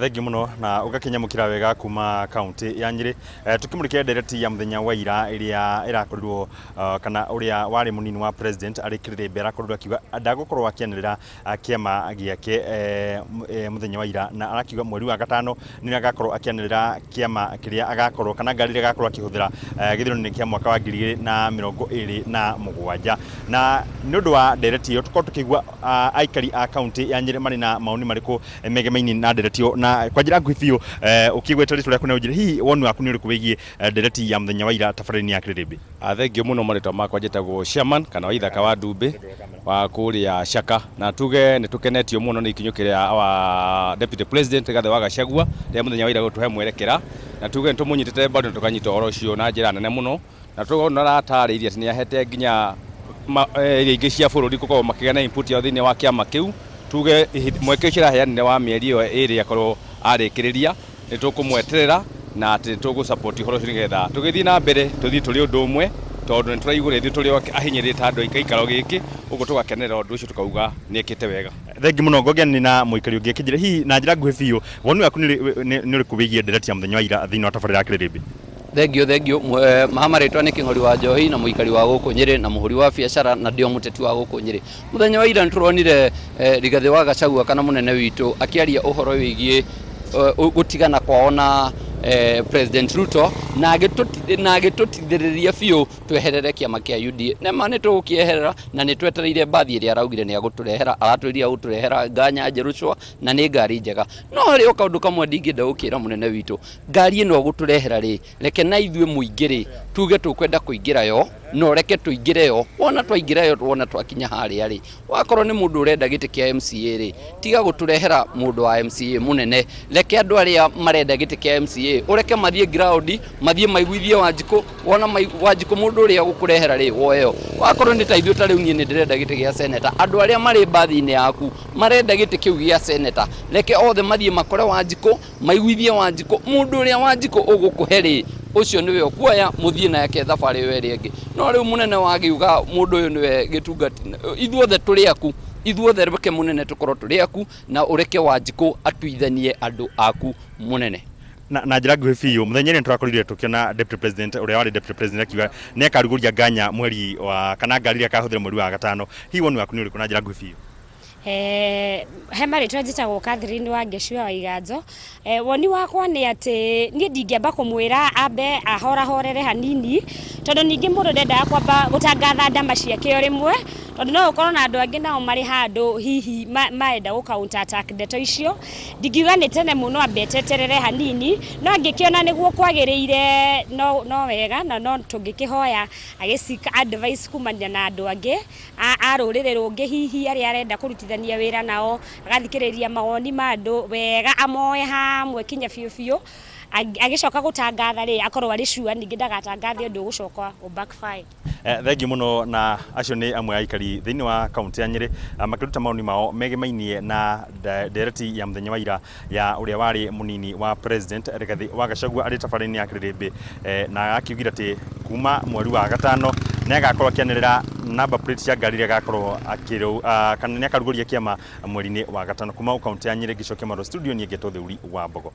Thengiũ mũno na ũgakĩnyamũkĩra wega kuma kaunti ya Nyĩrĩ. Tũkĩmũrĩkĩra ndereti ya mũthenya wa ira ĩrĩa ĩrakorirwo kana ũrĩa warĩ mũnini wa president arĩ Kĩrĩrĩmbĩ arakorirwo akiuga ndagũkorwo akĩanĩrĩra kĩama gĩake mũthenya wa ira, na arakiuga mweri wa gatano nĩrĩo agakorwo akĩanĩrĩra kĩama kĩrĩa agakorwo kana ngari ĩrĩa agakorwo akĩhũthĩra gĩthurano-inĩ kĩa mwaka wa 2027. Na nĩ ũndũ wa ndereti ĩyo tũkorwo tũkĩigua aikari a kaunti ya Nyĩrĩ marĩ na maoni marĩkũ megemainie na ndereti ĩyo, na kwa njĩra nguhĩ biũ ũkĩgweta rĩtwa rĩaku na ũnjĩre hihi woni waku nĩ ũrĩkũ wĩgiĩ ndereti ya mũthenya wa ira tabarĩra-inĩ ya Kĩrĩrĩmbĩ. Thengiũ mũno, marĩtwa makwa njĩtagwo Chairman kana Waithaka wa Ndumbĩ wa kũrĩa Shaka, na tuge nĩ tũkenetio mũno nĩ ikinyũkĩ rĩa our Deputy President Rigathĩ wa Gachagua rĩa mũthenya wa ira gũtũhe mwerekera, na tuge nĩ tũmũnyitĩte mbaru na tũkanyita ũhoro ũcio na njĩra nene mũno. Na tũkona aratarĩirie atĩ nĩ ahete nginya area ingĩ cia bũrũri gũkorwo makĩgĩa na input yao thĩinĩ wa kĩama kĩu. Tuge mweke ũcio araheanire wa mĩeri ĩyo ĩrĩ akorwo arĩkĩrĩria, nĩ tũkũmweterera na atĩ nĩ tũgũ support ũhoro ũcio nĩgetha tũgĩthiĩ na mbere tũthiĩ tũrĩ ũndũ ũmwe, tondũ nĩ tũraigua ithuĩ tũrĩ ahinyĩrĩrie ta andũ a gĩikaro gĩkĩ, ũguo tũgakenerera ũndũ ũcio tũkauga nĩ ekĩte wega. Thengiũ mũno. Ngongea nĩ na mũikari ũngĩ akĩnjĩra hihi na njĩra nguhĩ biũ woni waku nĩ ũrĩkũ wĩgiĩ ndereti ya mũthenya wa ira thĩinĩ wa tabarĩra ya Kĩrĩrĩmbĩ? Thengiũ thengiũ, ma marĩtwa nĩ Kĩng'ori wa Njohi na mũikari wa gũkũ Nyĩrĩ na mũhũri wa biacara na ndĩ o mũteti wa gũkũ Nyĩrĩ. Mũthenya wa ira nĩ tũronire Rigathĩ wa Gachagua kana mũnene witũ akĩaria ũhoro wĩgiĩ gũtigana kwao na President Ruto na agĩtũtithĩrĩria biũ tweherere kĩama kĩa UDA. Nĩ ma nĩ tũgũkĩeherera na nĩ twetereire mbathi ĩrĩa araugire nĩ agũtũrehera, aratwĩrire agũtũrehera nganya njerũ cwa na nĩ ngari njega. No harĩ o kaũndũ kamwe ndingĩenda gũkĩra mũnene witũ, ngari ĩno ũgũtũrehera rĩ, reke na ithuĩ mũingĩ rĩ, tuge tũkwenda kũingĩra yo, na ũreke tũingĩre yo. Wona twaingĩra yo, wona twakinya harĩa rĩ, wakorwo nĩ mũndũ ũrenda gĩtĩ kĩa MCA rĩ, tiga gũtũrehera mũndũ wa MCA mũnene. Reke andũ arĩa marenda gĩtĩ kĩa MCA, ũreke mathiĩ ground, mathiĩ maiguithie Wanjikũ, wona Wanjikũ mũndũ ũrĩa ũgũkũrehera rĩ, woe yo. Wakorwo nĩ ta ithuĩ ta rĩu niĩ nĩ ndĩrenda gĩtĩ gĩa senator, andũ arĩa marĩ mbathi-inĩ yaku marenda gĩtĩ kĩu gĩa senator, reke othe mathiĩ makore Wanjikũ, Maiguithie Wanjikũ, mũndũ ũrĩa Wanjikũ ũgũkũhe rĩ, ũcio nĩwe ũkuoya mũthiĩ nake thabarĩ ĩyo ĩrĩa ĩngĩ. No rĩu mũnene wagiuga mũndũ ũyũ nĩwe gĩtungati, ithuothe tũrĩ aku, ithuothe reke mũnene tũkorwo tũrĩ aku na ũreke Wanjikũ atuithanie andũ aku mũnene. Na njĩra nguhĩ biũ, mũthenya ĩrĩa tũrakorire tũkĩona deputy president ũrĩa warĩ deputy president akiuga nĩ akarugũria nganya mweri wa kana ngari ĩrĩa akahũthĩra mweri wa gatano. Hihi woni waku nĩ ũrĩkũ na njĩra nguhĩ biũ? He marĩtwa njĩtagwo Catherine wa Ngecua wa Iganjo. Woni wakwa nĩ atĩ niĩ ndingĩamba kũmwĩra ambe ahorahorere hanini, tondũ ningĩ mũndũ ndendaga kwamba gũtangatha ndama ciake o rĩmwe, tondũ no ũkorwo na andũ angĩ nao marĩ handũ hihi marenda gũ counter attack ndeto icio. Ndingiuga nĩ tene mũno ambe eteterere hanini, no angĩkĩona nĩguo kwagĩrĩire no wega na no tũngĩkĩhoya agĩ seek advice kumania na andũ angĩ. A rũrĩrĩ rũngĩ hihi arĩa arenda kũrutithania wĩra nao, agathikĩrĩria mawoni ma andũ wega, amoe hamwe kinya biũ biũ, agĩcoka gũtangatha rĩ, akorwo arĩ sure ningĩ ndagatangathe ũndũ ũgũcoka ũ backfire. Thengiũ mũno, na acio nĩ amwe a aikari thĩinĩ wa kaunti ya Nyĩrĩ makĩruta mawoni mao megemainie na ndereti ya mũthenya wa ira ya ũrĩa warĩ mũnini wa president Rigathĩ wa Gachagua arĩ tabarĩra-inĩ ya Kĩrĩrĩmbĩ, na akiugire atĩ kuma mweri wa gatano nĩ agakorwo akĩanĩrĩra number plate cia ngari iria agakorwo akĩrũ kana nĩ akarugũria kĩama mweri-inĩ wa gatano. Kuma kaunti ya Nyĩrĩ ngĩcokia marũa studio niĩ ngetwo Theuri wa Mbogo.